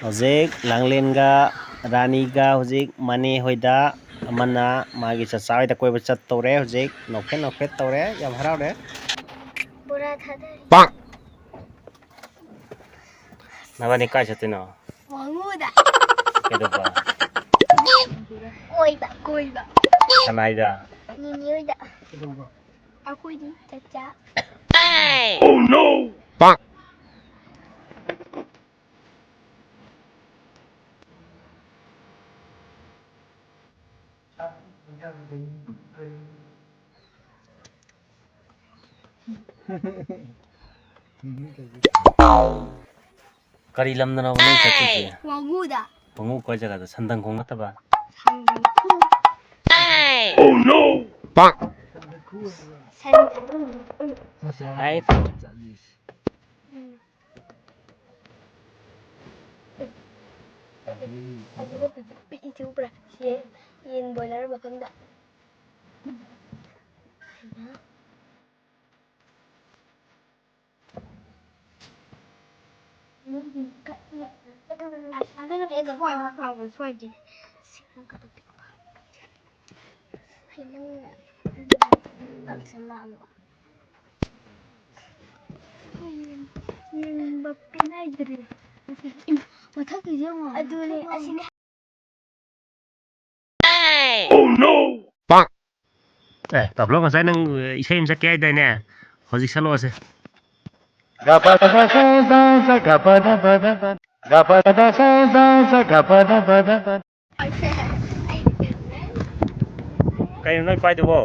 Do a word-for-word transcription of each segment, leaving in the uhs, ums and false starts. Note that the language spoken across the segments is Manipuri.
ꯍꯧꯖꯤꯛ ꯂꯥꯡꯂꯦꯟꯒ ꯔꯥꯅꯤꯒ ꯍꯧꯖꯤꯛ ꯃꯅꯦ ꯍꯣꯏꯗ, ꯑꯃꯅ ꯃꯥꯒꯤ ꯆꯆꯥ ꯍꯣꯏꯗ ꯀꯣꯏꯕ ꯆꯠꯇꯧꯔꯦ꯫ ꯍꯧꯖꯤꯛ ꯅꯣꯛꯐꯦꯠ ꯅꯣꯛꯐꯦꯠ ꯇꯧꯔꯦ, ꯌꯥꯝ ꯍꯔꯥꯎꯔꯦ꯫ ꯕꯣꯔꯥ ꯊꯥꯗꯔꯤ꯫ ꯄꯥꯛ! ꯅꯕꯥꯅꯤ ꯀꯥꯏ ꯆꯠꯇꯣꯏꯅꯣ? ꯋꯥꯉꯨꯗ꯫ ꯀꯩꯗꯧꯕ? ꯀꯣꯏꯕ꯫ ꯀꯣꯏꯕ꯫ ꯀꯅꯥꯏꯗ? ꯅꯤꯅꯦ ꯍꯣꯏꯗ꯫ ꯑꯩꯈꯣꯏꯗꯤ ꯆꯥꯛ ꯆꯥ꯫ ꯄꯥꯛ! ꯀꯔꯤ ꯂꯝꯗꯅꯣꯕ ꯅꯪ ꯆꯠꯇꯣꯏꯁꯦ? ꯋꯥꯉꯨꯗ꯫ ꯋꯥꯉꯨ ꯀꯥꯏ ꯖꯒꯥꯗ? ꯁꯟꯗꯪꯈꯣꯡ ꯅꯠꯇꯕ? ꯁꯟꯗꯪꯈꯣꯡ꯫ ꯄꯥꯛ! ꯁꯟꯗꯪꯈꯣꯡ꯫ ꯍꯥꯏ꯫ ꯎꯝ꯫ ꯑꯗꯨꯒ ꯄꯤꯛ-, ꯄꯤꯛꯏꯁꯤ ꯎꯕ꯭ꯔꯥ? ꯁꯤ ꯌꯦꯟ ꯕꯣꯏꯂꯔ ꯃꯐꯝꯗ꯫ ꯌꯦꯡꯕ ꯄꯦꯟꯅꯥꯏꯗ꯭ꯔꯦ꯫ ꯃꯊꯛꯀꯤꯁꯦ ꯌꯦꯡꯉꯣ꯫ ꯑꯗꯨꯅꯦ, ꯑꯁꯤꯅꯦ꯫ ꯑꯦ, ꯄꯥꯕ꯭ꯂꯣ, ꯉꯁꯥꯏ ꯅꯪ ꯏꯁꯩ ꯑꯃ ꯁꯛꯀꯦ ꯍꯥꯏꯗꯥꯏꯅꯦ? ꯍꯧꯖꯤꯛ ꯁꯛꯂꯛꯑꯣꯁꯦ꯫ ꯀꯩꯅꯣ ꯅꯣꯏ ꯄꯥꯏꯗꯨꯕꯣ?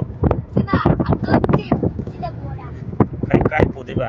ꯀꯩ ꯀꯥꯏ ꯄꯨꯗꯣꯏꯕ?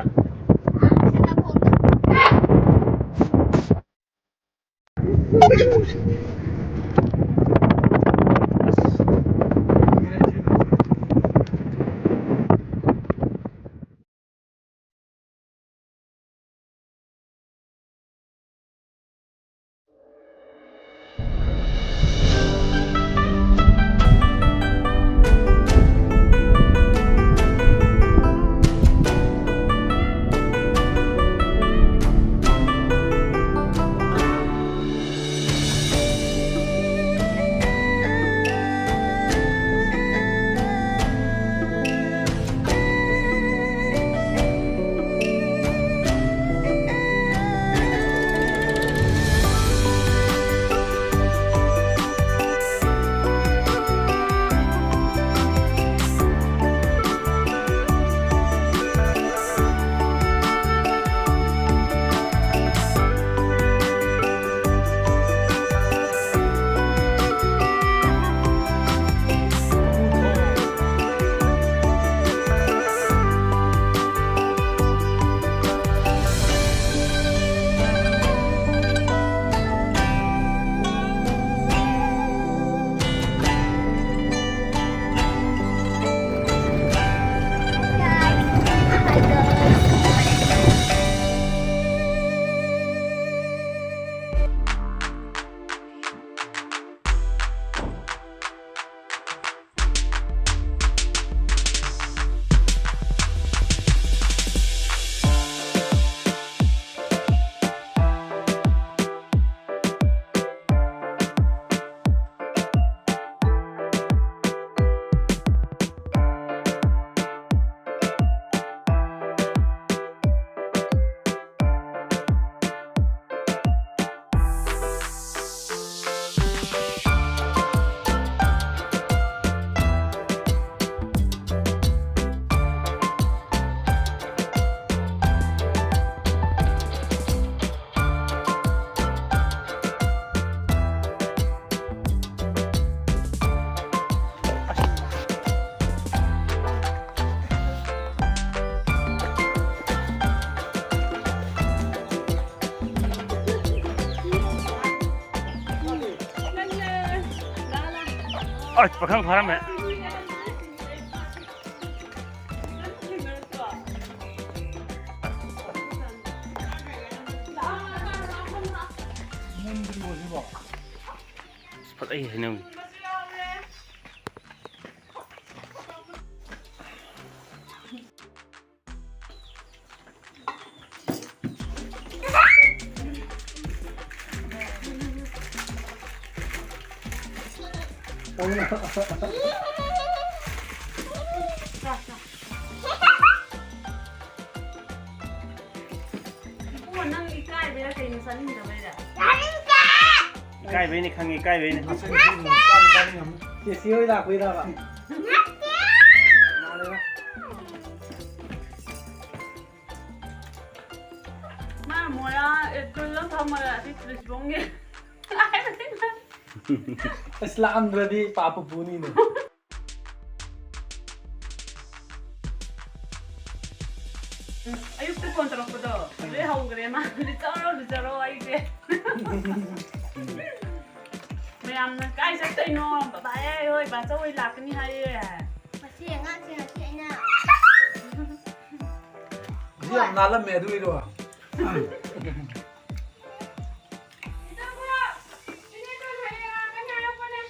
ꯑꯁ, ꯄꯥꯈꯪ ꯐꯥꯔꯝꯃꯦ꯫ ꯑꯁ, ꯐꯖꯩ ꯍꯩꯅꯧ꯫ ꯏꯕꯨꯡꯉꯣ, ꯅꯪ ꯏꯀꯥꯏꯕꯩꯔꯥ ꯀꯩꯅꯣ ꯆꯥꯅꯤꯡꯗꯕꯩꯔꯥ? ꯏꯀꯥꯏꯕꯩꯅꯦ ꯈꯪꯉꯦ, ꯏꯀꯥꯏꯕꯩꯅꯦ꯫ ꯆꯦꯆꯦ ꯍꯣꯏ ꯂꯥꯛꯄꯩꯔꯕ? ꯃꯥ ꯃꯣꯔꯥ ꯑꯦꯄ꯭ꯔꯤꯜꯗ ꯐꯝꯃꯒ ꯑꯁꯤ ꯄꯨꯂꯤꯁ ꯕꯣꯝꯒꯤ ꯑꯁ, ꯂꯥꯛꯑꯝꯗ꯭ꯔꯗꯤ ꯄꯥꯞꯄꯨ ꯄꯨꯅꯤꯅꯦ꯫ ꯑꯌꯨꯛꯇ ꯐꯣꯟ ꯇꯧꯔꯛꯄꯗꯣ ꯑꯗꯨꯗꯩ ꯍꯧꯈ꯭ꯔꯦ ꯃꯥ, "ꯂꯨꯆꯔꯣ, ꯂꯨꯆꯔꯣ ꯑꯩꯁꯦ"꯫ ꯃꯌꯥꯝꯅ, "ꯀꯥꯏ ꯆꯠꯇꯣꯏꯅꯣ? ꯕꯕꯥ ꯍꯣꯏ, ꯕꯥꯆꯧ ꯍꯣꯏ ꯂꯥꯛꯀꯅꯤ ꯍꯥꯏꯌꯦ"꯫ ꯃꯁꯤ ꯑꯉꯥꯡꯁꯦ ꯉꯁꯤ ꯑꯩꯅ ꯁꯤ ꯌꯥꯝ ꯅꯥꯜꯂꯝꯃꯦ ꯑꯗꯨꯒꯤꯗꯣ꯫ ꯏꯆꯥ ꯈꯔ, ꯏꯅꯦ ꯈꯔ ꯍꯌꯦꯡ ꯂꯥꯛꯀꯅꯤ ꯍꯥꯏꯔꯛꯄꯅꯦ꯫